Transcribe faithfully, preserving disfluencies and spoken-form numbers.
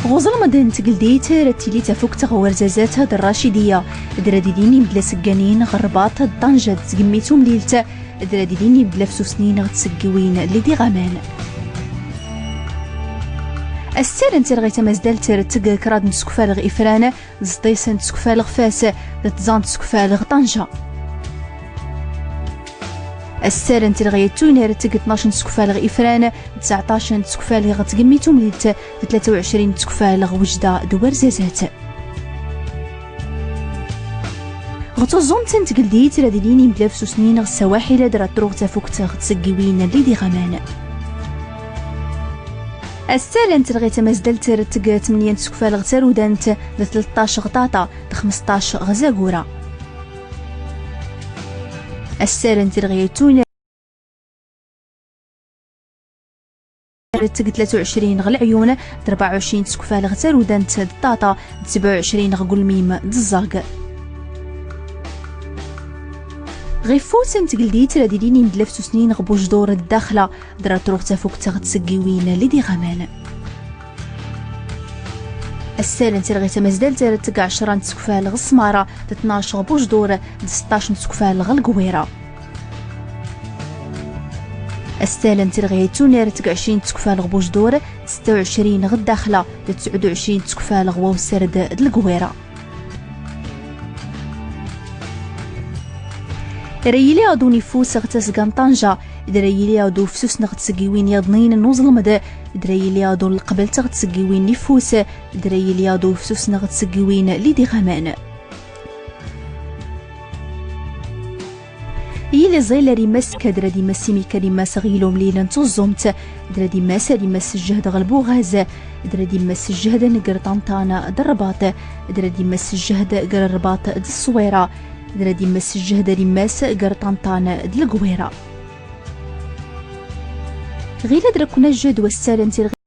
Ɣ-uẓlmd n-tgldit rad-tili tafukt ɣ-warzazat d-rracidiya, d-rad-ilin imdla sgganin ɣ-rrbaṭ d-ṭanja d-tgmmit umlilt, d-rad-ilin imdla fsusnin ɣ-tsggiwin lli d-iɣaman. Astar n-tirɣit tamazdalt rad-tgg kraḍ n-tsukfal ɣ-ifran, d-sḍis n-tsukfal ɣ-fas, d-tẓa n-tsukfal ɣ-ṭanja. Astar n-tirɣit tuna rad-tgg tnac n-tsukfal ɣ-ifran, d-tsɛṭac n-tsukfal ɣ-tgmmit umlilt, d-tlata uɛcrin n-tsukfal ɣ-wjda d-warzazat. Ɣ-tuẓẓumt n-tgldit rad-ilin imdla fsusnin ɣ-ssawaḥil, d-rad-truɣ tafukt ɣ-tsggiwin lli d-iɣaman. Astar n-tirɣit tamazdalt rad-tgg tmnya n-tsukfal ɣ-tarudant, d-tleṭṭac ɣ-ṭaṭa, d-xmesṭac ɣ-zagura. Astar n-tirɣit tuna rad-tgg tlata uɛcrin ɣ-lɛyun, d-rbaɛ uɛcrin n-tsukfal ɣ-tarudant d-ṭaṭa, d-sbɛ uɛcrin ɣ-gulmim d-ẓẓag. Ɣ-ifut n-tgldit rad-ilin imdla fsusnin ɣ-bujdur d-daxla, d-rad-truɣ tafukt ɣ-tsggiwin lli d-iɣaman. Astar n-tirɣit tamazdalt rad-tgg ɛcra n-tsukfal ɣ-smara, d-tnac ɣ-bujdur, d-sṭac n-tsukfal ɣ-lgwira. Astar n-tirɣit tuna rad-tgg ɛcrin n-tsukfal ɣ-bujdur, d-stta uɛcrin ɣ-daxla, d-tsɛud uɛcrin n-tsukfal ɣ-wawsrd d-lgwira. Rad-yili aḍu n-ifus ɣ-tasga n-ṭanja, d-rad-yili aḍu fsusn ɣ-tsggiwin yaḍnin n-uẓlmd, d-rad-yili aḍu n-lqblt ɣ-tsggiwin n-ifus, d-rad-yili aḍu fsusn ɣ-tsggiwin lli d-iɣaman. Yili ẓil ar-immas, d-rad-immas imik ar-immas ɣ-ilumlil n-tuẓẓumt, d-rad-immas ar-immas jjhd ɣ-lbuɣaz, d-rad-immas jjhd gr-ṭanṭan d-rrbaṭ, d-rad-immas jjhd gr-rrbaṭ d-ṣṣwira, d-rad-immas jjhd ar-immas gr-ṭanṭan d-lgwira. Ɣilad rad-kwn-ajjhd wassal n-tirɣ-